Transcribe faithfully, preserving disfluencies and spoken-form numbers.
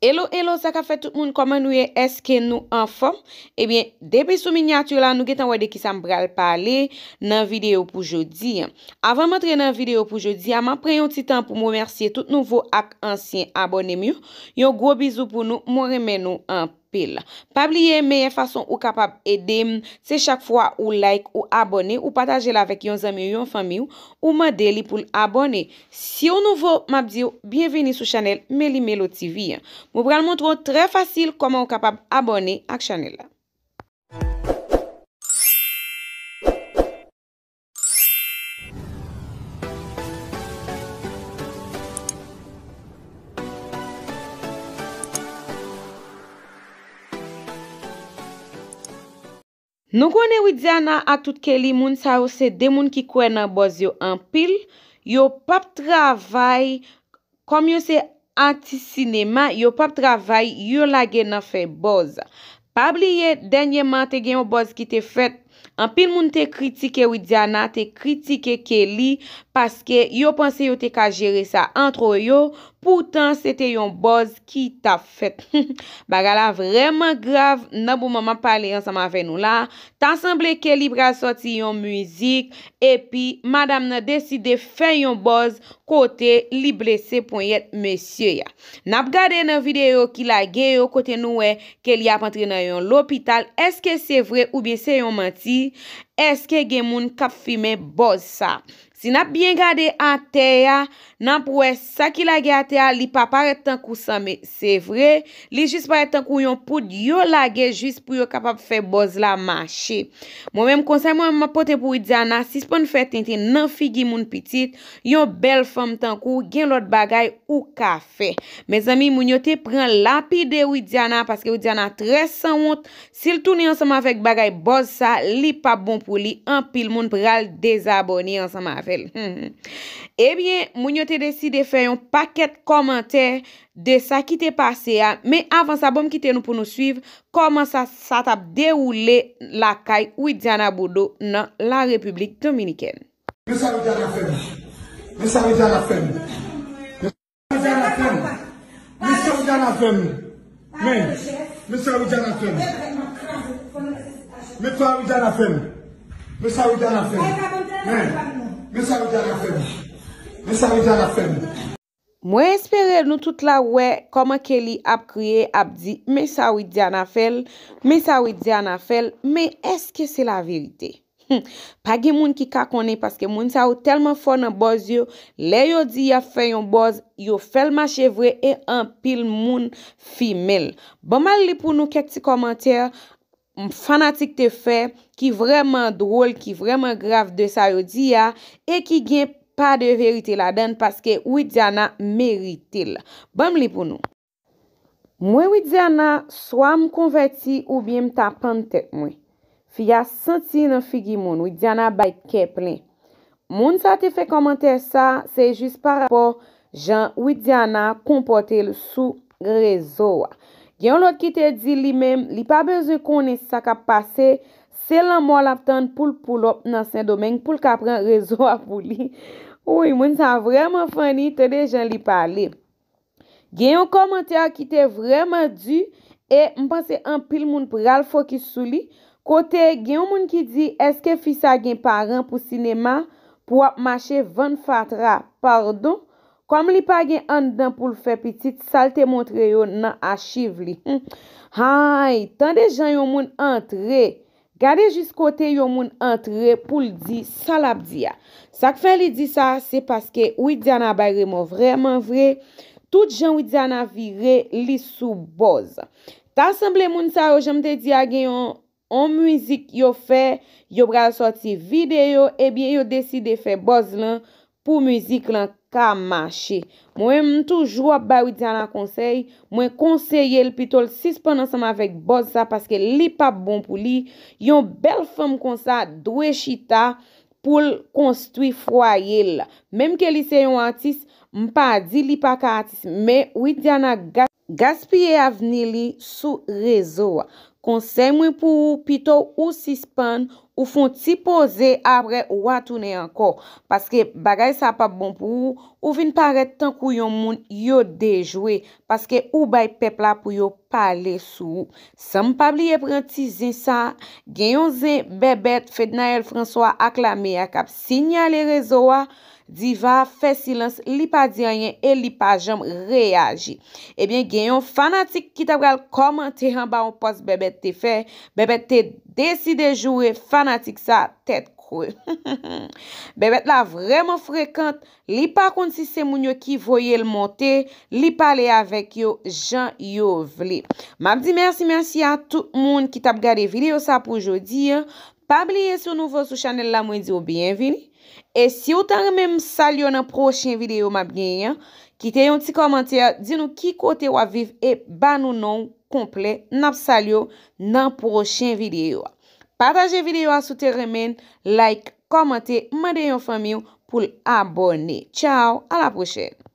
Hello, hello, sa k ap fèt tout moun? Kòman nou ye? Èske nou anfòm? Ebyen, depi sou minyati la, nou gentan wè de kisa m pral pale nan videyo pou jodi a. Avan m antre nan videyo pou jodi a, m ap pran yon ti tan pou m remèsye tout nouvo ak ansyen abòne m yo. Yon gwo bizou pou nou, mwen renmen nou anpil. Pa bliye, meyè fason ou kapab ede m, se chak fwa ou like, ou abòne, ou pataje l avèk yon zanmi w, yon fanmi w, ou mande li pou l abòne. Si w nouvo, m ap di w, byenvini sou chanèl Meli Melo T V a. Mwen pral montre w trè fasil kòman w kapab abòne ak chanèl la. Nou konnen Widiana ak tout Kelly, moun sa yo se de moun ki kwè nan buzz yo anpil. Yo p ap travay, kòm yo se atis sinema, yo p ap travay, yo lage nan fè buzz. Pa bliye, dènyèman te gen yon buzz ki te fèt. Anpil moun te kritike Widiana, te kritike Kelly, paske yo panse yo te ka jere sa antre yo, poutan se te yon buzz ki t ap fèt. Bagay la vrèman grav nan moman m ap pale ansanm avè nou la. Ta sanble Kelly pral sòti yon mizik, epi madanm nan deside fè yon buzz kote li blese ponyèt mesye a. N ap gade nan videyo ki lage yo kote nou wè Kelly ap antre nan yon lopital. Èske se vre oubyen se yon manti? Èske gen moun k ap fimen buzz sa? Si n ap byen gade atè a, n ap wè sa ki lage atè a, li pa parèt tankou sanble se vre, li jis parèt tankou yon poud yo lage jis pou yo kapab fè buzz la mache. Mwen menm, konsèy mwen m ap pote pou Widiana, sispann fè tenten nan figi moun pitit, yon bèl fanm tankou, gen lòt bagay ou ka fè. Mezanmi, moun yo te pran lapide Widiana, paske Widiana trè sanwont. Si l tounen ansanm avèk bagay buzz sa, li p ap bon pou li. Anpil moun pral dezabòne ansanm avè l. Ebyen, moun yo te deside fè yon pakèt kòmantè de sa ki te pase a. Men avan sa, ban m kite nou pou nou swiv kòman sa, sa t ap dewoule lakay Widiana Boudou nan la Repiblik Dominikèn. Men sa Widiana fè m. Men sa Widiana fè m. Men sa Widiana fè m. Men sa Widiana fè m. Men, men sa Widiana fè m. Men sa Widiana fè m. Men sa Widiana fè m. Men, men sa Widiana fè m. Men sa Widiana fè m. Mwen espere nou tout la wè kòman Kelly ap kriye, ap di, men sa Widiana fè l, men sa Widiana fè l, men èske se laverite? Hmm, pa gen moun ki ka konnen paske moun sa yo tèlman fò nan buzz yo, lè yo di y ap fè yon buzz, yo fè l mache vre e anpil moun fimen l. Ban m al li pou nou kèk ti kòmantè m, fanatik te fè ki vrèman dwòl, ki vrèman grav de sa yo di a, e ki gen pa de verite ladan l paske Widiana merite l. Ban m li pou nou. Mwen Widiana, swa m konvèti oubyen m ta pann tèt mwen. Fi a santi nan figi moun, Widiana bay kè plen. Moun sa te fè kòmantè sa, se jis parapò jan Widiana konpòte l sou rezo a. Gen yon lòt ki te di li menm, li pa bezwen konnen sa k ap pase, se lanmò l ap tann pou l pull up nan Sendomeng pou l ka pran rezo a pou li. Wi, moun sa vrèman funny, tande jan li pale. Gen yon kòmantè ki te vrèman di, e m panse anpil moun pral fokis sou li, kote gen yon moun ki di, èske fi sa gen paran pou sinema pou w ap mache vann fatra? Padon? Kòm li pa gen anndan pou l fè pitit, sa l te montre yo nan achiv li. Hmm. Hay, tande jan yon moun antre. Gade jis kote yon moun antre pou l di sa l ap di a. Sa k fè li di sa, se paske Widiana bay remò vrèman vre. Tout jan Widiana vire, li sou buzz. Ta sanble moun sa yo, jan m te di a, gen yon, yon mizik yo fè, yo pral sòti videyo, ebyen yo deside fè buzz lan pou mizik lan ka mache. Mwen menm, m toujou ap bay Widiana konsèy, mwen konseye l pito l sispann ansanm avèk buzz sa paske li p ap bon pou li. Yon bèl fanm konsa dwe chita pou l konstwi fwaye l. Menm ke li se yon atis, m pa di li pa ka atis, men Widiana ga-, gaspiye avni li sou rezo a. Konsèy mwen pou ou, pito ou sispann ou fè yon ti poze, apre w a tounen ankò. Paske bagay sa p ap bon pou ou, ou vin parèt tankou yon moun yo dejwe, paske ou bay pèp la pou yo pale sou ou. San m pa bliye pran ti zen sa, gen yon zen Bèbèt, Fednaelle François ak lame a k ap sinyale rezo a, Diva fè silans, li pa di anyen e li pa janm reyaji. Ebyen, gen yon fanatik ki ta pral kòmante anba yon pòs Bèbèt te fè. Bèbèt te deside joure fanatik sa tèt kre. Bèbèt la vrèman frekant, li pa konn si se moun yo ki voye l monte, li pale avèk yo jan yo vle. M ap di mèsi, mèsi a tout moun ki t ap gade videyo sa pou jodi a. Pa bliye si w nouvo sou chanèl la, mwen di w byenvini. E si w ta renmen m salye w nan pwochen videyo m ap genyen an, kite yon ti kòmantè, di nou ki kote w ap viv e ba nou non w konplè. N ap salye w nan pwochen videyo a. Pataje videyo a si w te renmen l, like, kòmante, mande yon fanmi w pou l abòne. Tchaw, a la pwochèn!